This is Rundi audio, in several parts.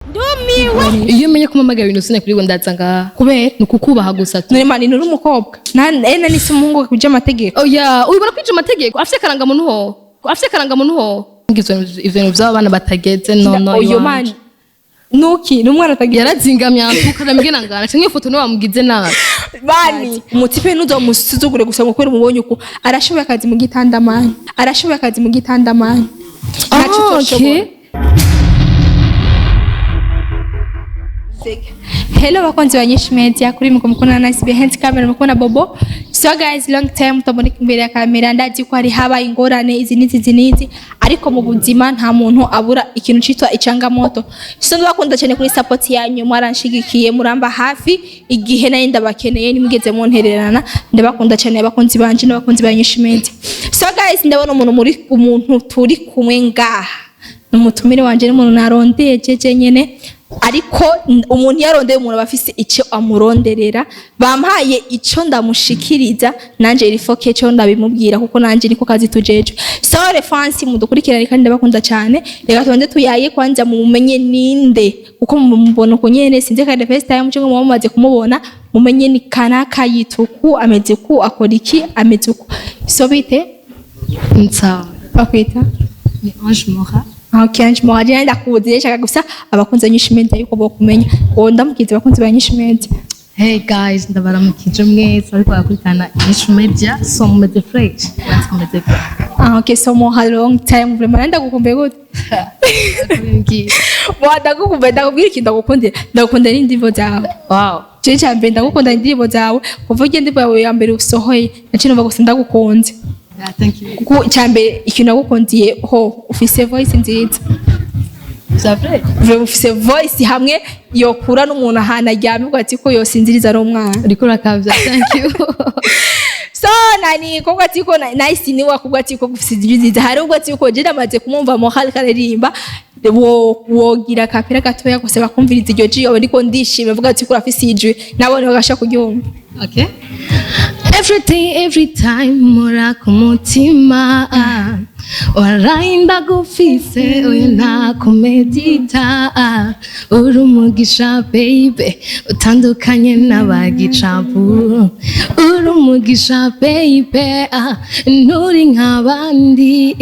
Ndumiwe. Iyo umenye ko umpamagara ibintu sinakuri ngo ndaza ngaha. Kubera? Ni ukukubaha gusa tu. None mani, nturi umukobwa na nisi umuhungu kuja amategeko? Oya, ubibona kwija amategeko afise akarangamuntu ho, afise akarangamuntu ho. Ivyo bintu vy'abana batageze, no no. Oyo. Iwanje. Mani, nuki ni umwana atagira. Yarazingamye antuka ndamugena ngana canke iyo foto niwe wamugize nabi. Bani umutipe ntuzomusuzugure gusa ngo kubera umubonye uko arashoboye akazi mu gitanda, mani, arashoboye akazi mu gitanda, mani. Ntaco Ah, utoshobora. okay. Hello bakunzi ba Nyinshi Media, kuri mko mukuna na Nice behind camera mukuna Bobo. So guys, long time tutaboneka imbere ya kamera. Ndazi ko hari habaye ingorane izi n'izi izi n'izi, ariko mu buzima nta muntu abura ikintu citwa ichangamoto. So ndabakunda cyane kuri support yanyu, mwaranshigikiye, muramba hafi igihe nari ndabakeneye, nimugeze muntererana. Ndabakunda cyane abakunzi banje n'abakunzi ba Nyinshi Media. So guys, ndabona umuntu muri umuntu turi kumwe ngaha numutumire wanje, n'umuntu narondeye jeje nyene, ariko umuntu yarondeye umuntu aba afise icyo amuronderera. Bampaye ico ndamushikiriza, nanje iri foke cyo ndabimubwira, kuko nanje niko kazi tujejwe. So refansi mudukurikirane kandi ndabakunda cyane. Reka tubanze tuyaye kwanza mumenye ninde, kuko mumubona uko nyene sinzi kandi first time cyangwa muba mumaze kumubona, mumenye ni kanaka, yituku, ameze ku, akora iki, ameze uku. So bite? Nsawa. Bakwita? Ni Ange Mora. Okay, Ange Mora, je ndakuzi, nshaka gusa abakunzi ba Nyinshi Media yuko bokumenya. Uwo ndamukize abakunzi ba Nyinshi Media. Hey guys, ndabaramukije mwese ariko barakurikirana Inyishu Media. So mumeze fresh? Mwese mumeze fresh? Ah, okay, so Mora, long time vraiment, ndagukumbuye gute? Kubimbwira. Bo ndagukumbuye, ndakubwira ikintu ndagukundira. Ndagukunda n'indirimbo zawe. Wow. Je cya mbere ndagukunda indirimbo zawe. Kuva ugenda indirimbo yawe ya mbere usohoye, naciye numva gusa ndagukunze. Yeah, thank you. Kuko icya mbere ikintu nagukundiye ho, ufise voice nziza. C'est vrai? Vraiment ufise voice hamwe yokura n'umuntu ahantu aryamye uvuga ati ko yosinziriza ari umwana. Uriko urakavya, thank you. So nani kobwa ati ko nice ni wakubwa ati ko gufise ijwi nziza, hari ubwo ati ko je namaze kumumva Mohal karirimba, wo wogira kapira gatoya gusa bakumviriza iryo jwi, ariko ndishimye vuga ati ko urafise ijwi nabone bagasha kuryumva. Okay. Every day, every time, mura ku mutima waraye ndagufise, oya ntakumedita, uri umugisha baby, utandukanye n'abagicapu, uri umugisha baby, nturi nk'abandi.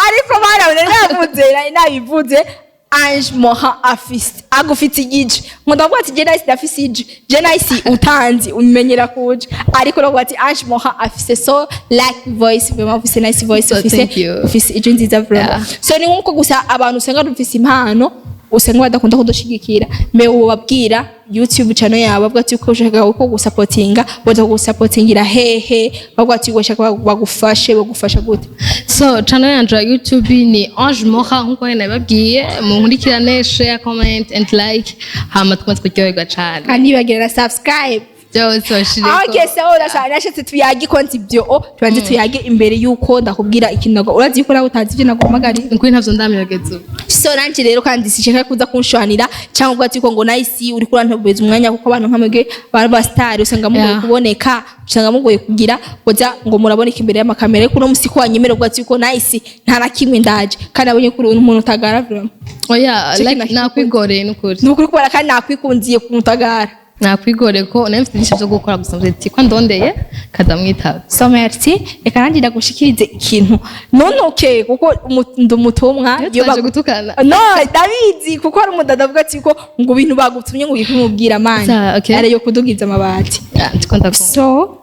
Ariko bana nari navuze, nari nabivuze, Ange Moha afise agufite ijwi, ngo ndavuga ati je nice ndafise ijwi, je nice utanzi umenyera kuje, ariko ndavuga ati Ange Moha afise so like voice, vraiment ufise nice voice. So, ufise thank you. Ufise ijwi nziza vraiment. So ni nkuko gusa abantu usanga dufise impano, usanga badakunda kudushigikira. Mbe wobabwira YouTube channel yawe, bavuga ati ko ushaka ko gusapotinga, boza kugusapotingira hehe? Bavuga ati ushaka bagufashe, bagufasha gute? So channel yanje ya YouTube ni Ange Moha nkuko nyene nabibabwiye. Munkurikirane, share, comment and like, hama tumaze kuryoherwa cane. Kandi bagira na subscribe. Byose bashireko. Okay, so urashaka nashatse tuyage konti ibyo o tubanze tuyage imbere yuko ndakubwira ikintu urazi yuko nawe utazi ibyo naguhamagariye. Ukuri ntavyo ndamyogeza ubu. So nanje rero kandi sinshaka kuza kunshwanira cyangwa uvuga ati ko ngo nice uri kurantobeza umwanya, kuko abantu nkamwebwe ba star usanga mugoye kuboneka, usanga mugoye kugira boza ngo muraboneka imbere y'amakamera, ariko uno musi ko wanyemera uvuga ati ko nice nta na kimwe ndaje, kandi abonye ko uri umuntu utagara vraiment. Oya. Cyo Like kintu. Nakwigoreye nukuri. Ni ukuri kubara kandi nakwikunziye ku mutagara. Nakwigoreye ko nari mfite byinshi byo gukora, gusa mvuze ati ko ndondeye kadamwitaba. So merci, reka nanjye ndagushikirize ikintu ntunuke, kuko ndi umutumwa. Iyo Iyo twaje gutukana. No, ndabizi, kuko hari umudada avuga ati ko ngo ibintu bagutumye ngo ubimubwira mani. Okay. Ariyo kudugiza amabati. Yeah, ndiko ndakumva. So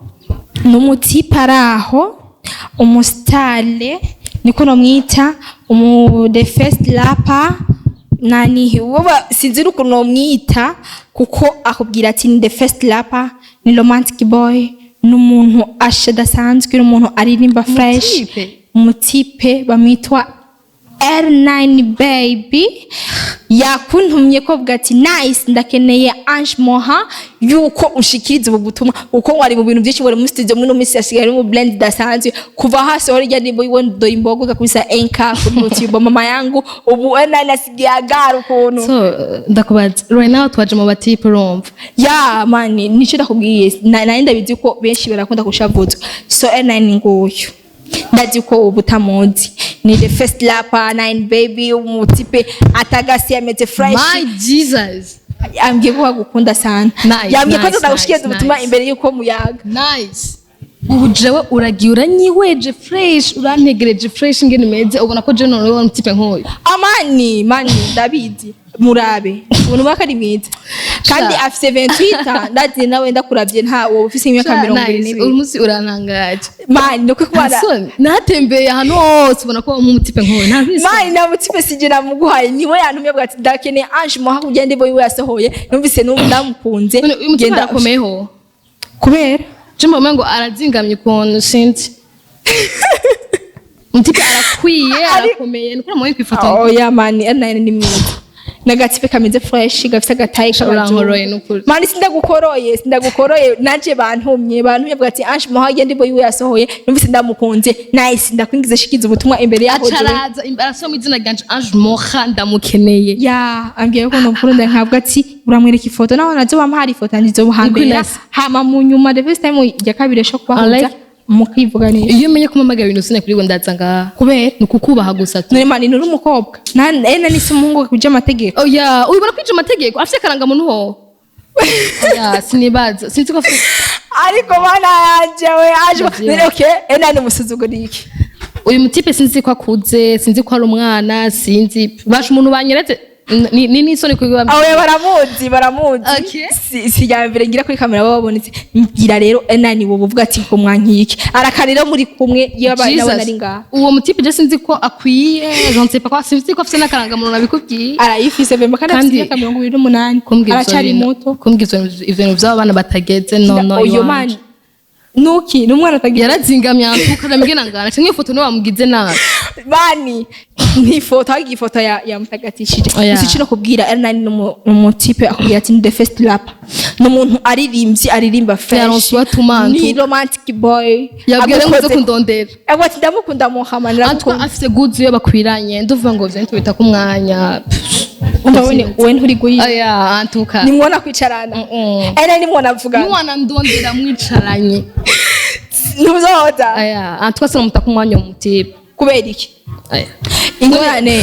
ni umutipe ari aho, umusitare niko nomwita, umu the first rapper nani woba, sinzi ukuntu nomwita, kuko akubwira ati ni the first rapper, ni romantic boy, ni umuntu ashe adasanzwe, ni umuntu aririmba fresh. Umutipe? Umutipe bamwitwa R9 baby, yakuntumye ko avuga ati nice ndakeneye Ange Moha yuko ushikiriza ubu butumwa, kuko ngo ari mu bintu byinshi, ngo ari muri studio muri no minsi, asigaye ari mu blend idasanzwe kuva hasi aho rya ndirimbo yiwe ndo imbogo kabisa enka kuri YouTube mama yangu, ubu R9 asigaye agara ukuntu. So ndakubaza right now, twaje mu batipe, urumva? Ya mani, nico ndakubwiye, nari ndabizi ko benshi barakunda kushavuzwa, so R9 nguyu. Ndazi ko ubu utamuzi, ni the first rapper nine baby, umutipe atagasi, ameze fresh. My Jesus! Ambwiye ko agukunda sana. Nice, Yambwiye ko nice, ndagushikiriza nice, ubutumwa nice. imbere yuko muyaga. Nice. Ubu jewe uragiye uranyihweje fresh, urantegereje fresh ingene imeze, ubona ko je none ubona type nk'uyu. Amani mani, ndabizi, murabe ubuntu bwako ari mwiza kandi Sha. afise 28 ans. Ndazi nawe ndakuravye, nta wowe ufise imyaka mirongo ibiri Nice. n'ibiri. Uyu munsi urantangaje. Mani, nuko kubana. Nta natembeye ahantu hose, ubona ko umutipe nk'uyu nta bisi. Mani, nta mutipe sije namuguhaye, niwe yantumye avuga ati ndakeneye Ange Moha kugira ndibo yiwe yasohoye, numvise n'ubu ndamukunze. None uyu mutipe Genda- arakomeyeho? Kubera? Je mbona ngo arazingamye ukuntu, sinzi. Umutipe arakwiye, arakomeye, niko namuye kwifata. Oya mani, ari nayo ni mwiza, n'agatipe kameze fresh, gafise agataye k'abazungu. Urankoroye n'ukuri. Mani, sindagukoroye, sindagukoroye, nanje bantumye avuga ati Ange Moha agende ndibo yiwe yasohoye, numvise ndamukunze. Nice, ndakwingize, shikiza ubutumwa imbere yaho jewe. Acaraza arasoma izina ryanje Ange Moha, ndamukeneye. Ya, ambwiye ko nomukunda, nkavuga ati uramwereka ifoto naho nazo wamuhari ifoto yanjye izobuhambera. Nice. Hama mu nyuma the first time ya kabiri sho kubahuza Alright. mukivuganira. Iyo umenye ko umpamagara ibintu sine kuri ngo ndaza ngaha. Kubera? Ni ukukubaha gusa tu. None mani, nturi umukobwa na ena nisi umuhungu kuja amategeko. Oya, ubona kwija amategeko afite akarangamuntu ho? Oya, sinibaza, sinzi ko afite. Ariko mana yanje we aje. Ndavyibaza. None okay, ena ni umusuzuguro iki? Uyu mutipe sinzi ko akuze, sinzi ko ari umwana, sinzi basha umuntu banyeretse ni n'isoni kubiba. Awe baramuzi, baramuzi. Okay. Si ya mbere ngira kuri kamera baba babonetse. Mbwira rero, ena ni wowe uvuga ati ngo mwankiki arakarira muri kumwe yaba nawe Jesus. nari ngaha. Uwo mutipe je sinzi ko akwiye, je ne sais pas quoi, sinzi ko afite n'akarangamuntu, nabikubwiye. Arayifise vema kandi afite Kandi- imyaka 28. Kumbwira ivyo Aracyari bintu- muto. Kumbwira ivyo bintu vy'abana batageze, no no. Uyo Iwanje. mani nuki ni umwana atagira. Yarazingamye antuka ndamubwira ngana canke ifoto niwe wamugize nabi. Bani ntifoto ahubwo ifoto ya mutagatishije. Oya. Gusa icyo kubwira Ernani, ni umutipe akubwira ati ni the first rapper, ni umuntu aririmbyi, aririmba fresh. Yaronse uwatuma. Ni romantic boy. Yabwira ngo uze Agukoze- kundondera. Avuga ati ndamukunda Muhammad. Antuka Ndamukunda. afise goods iyo bakwiranye, nduvuga ngo ivyo ntibita ku mwanya. Umva we nturi guyiga. Oya, antuka. Nimwona kwicarana. Mm-mm. Ernani nimwona avugana. Niwanandondera mwicaranye. Ntuzoza. Aya, antuka sinamuta ku mwanya umutipe. Kubera iki? Aya.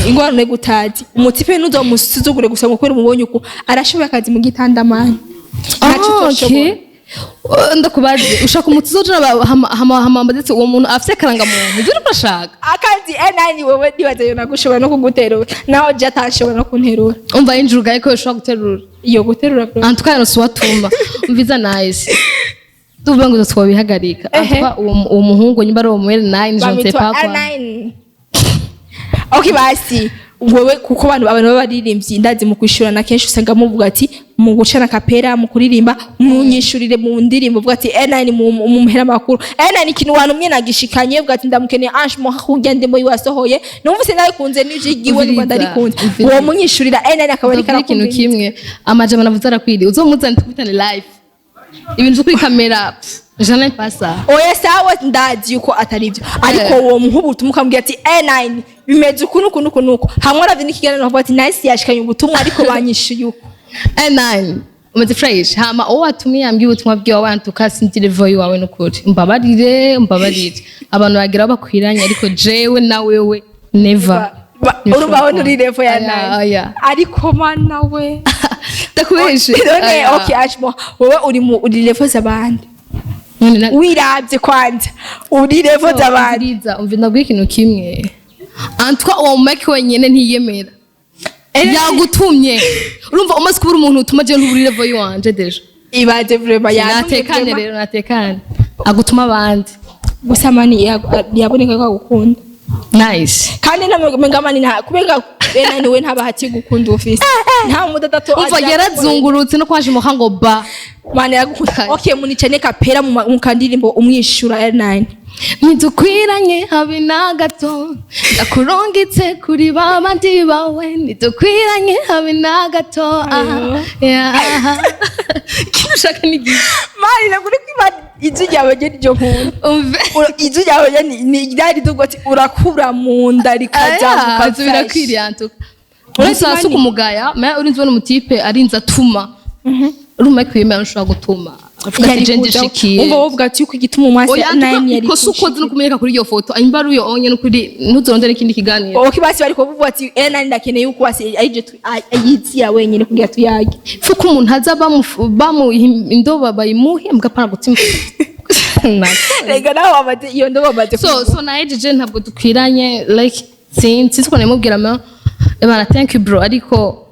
Ingorane gutazi umutipe, ntuzomusuzugure gusa ngo kubera umubonye uko arashoboye akazi mu gitanda mani, ntacyo Ah, utoshobora. okay. Ndakubaze, ushaka umuti uzojana hama ndetse uwo muntu afise akarangamuntu, ivyo uriko urashaka? Akazi enani wewe nibaza yo nagushobora no kuguterura, naho je atashobora no kunterura. Umva yinjira ko ushobora guterura. Iyo guterura bro. Antuka yaronse uwatuma. Umviza, nice, tuvuga ngo twobihagarika. Ehe. Antuka uwo muhungu nyimba ari uwo mwere nine, je ne sais Bamwitwa pas quoi. N9. Okay, basi wewe kuko abantu b'abaririmbyi ndazi mu kwishurana kenshi usanga muvuga ati mu gucana kapera, mu kuririmba, munyishurire mu ndirimbo, uvuga ati N9 mu muhera makuru N9 ikintu wantumye nagishikanye, uvuga ati ndamukeneye Ange Moha kurya ndimo yiwasohoye, numvise nabikunze n'ijigiwe numva Umviriza, ndarikunze. umviriza. Uwo munyishurira N9 akaba ariko Ndavuga ikintu arakumviriza. kimwe, amajambo navuze arakwiriye, uzomuzane tukubitane live, ibintu vyo kuri kamera pff, je n'aime pas ça. Oya, sawa, ndazi yuko atari byo, ariko uwo muha ubutumwa ukamubwira ati N9 bimeze uku nuku nuku nuku, hamwe aravye n'ikiganiro akavuga ati nice yashikanye ubutumwa ariko banyishuye uko. N9 umeze fresh, hama uwo watumiye yambwiye ubutumwa bwiwe, wantuka sinzi level yiwawe, n'ukuri mbabarire, mbabarire, abantu bagira aho bakwiranye, ariko jewe na wewe never. Urumva aho nturi level ya Oya, 9. Oya. Ariko mana we. Ndakubeshe. None Oya. okay Ashmo, wowe uri mu uri level z'abandi. None Wiravye kwanza uri level z'abandi. Umviriza, umva, ndabwira ikintu kimwe, antwa uwo mike wenyene ntiyemera yagutumye, urumva umaze kubura umuntu utuma, jewe ntuburi level yiwanje déjà. Ibaze vraiment yantumye. Natekane. Vraiment. Rero natekane, agutuma abandi. Gusa mani yaboneka ko agukunda. Nice. Kandi namenga mani nta kubega bena niwe ntabahati gukunda ufise nta mudadato. Umva, yarazungurutse no kwaje muha ngo ba. Mani yaragukunda. Okay, municane kapera mu kandirimbo umwishura L9. Ntidukwiranye habe na gato, ndakurungitse kuri ba bandi bawe, ntidukwiranye habe na gato. Aha, yeah. Ikintu ushaka ni giki? Mani, nakuri kwiba ijwi ryawe ryo niryo nkunda. Umve. Ijwi ryawe ryo ni ryari dugo ati urakura mu nda rikazamuka. Aya, birakwiriye antuka. Uretse Gusa si mani- ukumugaya, mais urinze ubona umutipe arinze atuma, urumva kwiyemera ushobora gutuma. Avuga ati je ndishikiye. Umva, wovuga ati yuko igituma umwasi Oya, nine yari ikosa ukoze no kumenyeka kuri iyo foto, imba ari uyo onye, n'ukuri ntuzorondere ikindi kiganiro. Okay, basi bariko bavuga ati nine ndakeneye yuko basi arije ayizira wenyine kugira tuyage. Fuko umuntu aza bamuha indobo, bayimuhe mbwa para gutima. Rega nawe wamaze iyo ndobo wamaze. So nahejeje, ntabwo dukwiranye, like sinzi ko namubwira ma ebana, thank you bro, ariko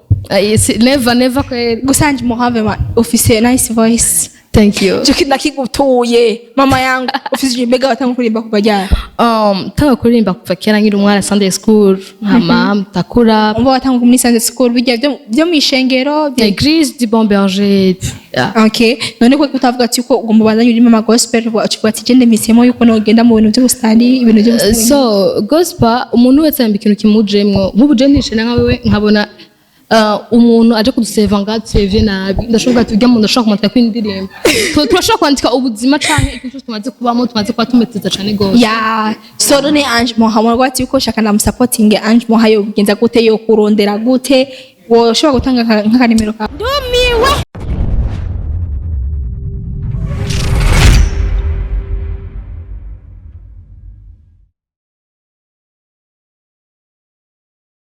never never kweri. Gusa Ange Mohave ma ufise nice voice. Thank you. Cyo ndakigutuye mama yangu, ufise mbega watanga kuririmba kuva ryari? Tanga kuririmba kuva kera nkiri umwana, Sunday school, hama ndakura. Umva, watanga muri Sunday school bijya byo mwishengero? Église du Bon Berger, yeah. Okay, none ko utavuga ati ko ugomba bazanye urimo ama gospel, uvuga ati gende misemo yuko nogenda mu bintu by'ubusitani, ibintu by'ubusitani? So gospel, umuntu wese yamba ikintu kimujemwo. Nk'ubu je nishene nka wewe, nkabona umuntu aje kuduseva ngo adusevye nabi, ndashobora ati urya muntu ashobora kumwandika kw'indirimbo. Turashobora kwandika ubuzima canke ikintu cyose tumaze kubamo, tumaze kuba tumeteza cane gose. Ya, so none Ange Moha ati yuko shaka ndamusapotinge Ange Moha, yo bigenza gute? Yo kurondera gute? Woshobora gutanga nk'akanimero kawe? Ndumiwe.